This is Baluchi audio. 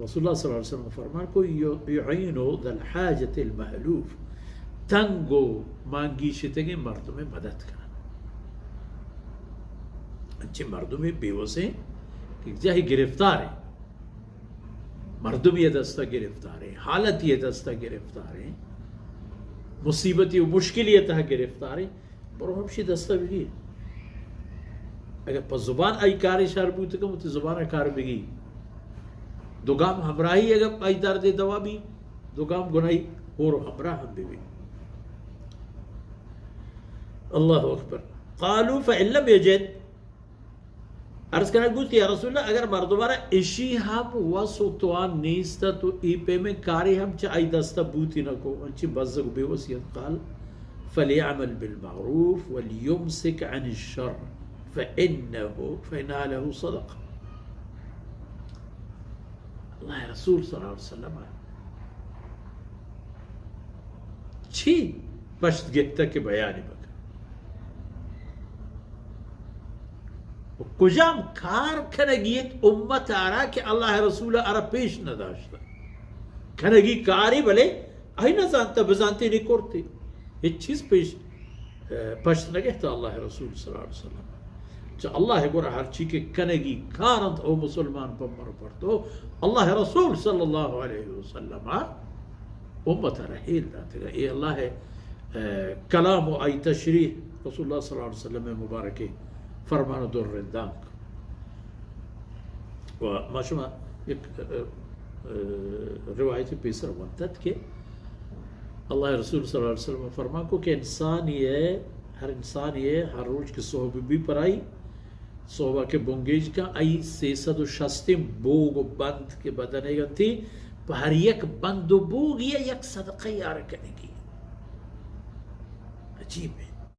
رسول اللہ صلی اللہ علیہ وسلم فرمان کو یعین ذا الحاجة المحلوف، تنگ و مانگی شتگیں مردم مدد کنن۔ انچیں مردمے بیوسیں کہ جاہی گرفتاریں، مردمی دستا گرفتاریں، حالتی دستا گرفتاریں، مصیبتی و مشکلی تہا گرفتاریں، برو ہمشی دستا بگی۔ اگر پہ زبان آئی کارے شر بوت کن، وتی زبان کار بگی۔ دو گام ہمراہی اگر آئی درد دوا بی، دو گام گناہی ہور و ہمراہ ہم ببی۔ اللہ اکبر۔ قالوا فإن لم يجد، عرض کنگ بوت کہ یا رسول اللہ، اگر مردمارا اشی ہم وس و توان نیست تو ای پیمیں کاری ہم چہ آئی دستا بوتی نکو، انچی بزگ و بے وسیت۔ قال فليعمل بالمعروف وليمسك عن الشر فإنه، فإنها له صدقة۔ اللہ رسول صلی اللہ علیہ وسلم چی پشت گپتہ کہ بیانی بکن؟ و کجام کار کنگی ات امت آرا کہ اللہ رسول آرا پیش نداشتہ؟ کنگی کاری بلے آئی نزانتہ، بزانتی نی کرتی۔ ہچ چیز پیش، پشت نگہتہ اللہ رسول صلی اللہ علیہ وسلم۔ چہ اللہ گورا ہرچی کہ کنگی کار انت او مسلمان پمر پرتو، اللہ رسول صلی اللہ علیہ وسلم امت را ہیل داتگا۔ اے اللہ، اے، کلام و آئی تشریح رسول اللہ صلی اللہ علیہ وسلم مبارک فرمان و در رندانک۔ و ما شما یک، اے، اے، روایت پیسر ونتت کہ اللہ رسول صلی اللہ علیہ وسلم فرمان کو کہ انسانی ہے، ہر انسانی ہے، ہر روز کہ صحب بی پرائی، صحبا کہ بنگیج کن، آئی سیصد و شست بوگ و بند کہ بدنے گنتی، پہ ہر یک بند و بوگی یک صدقہ یار کنگی۔ عجیب ہے۔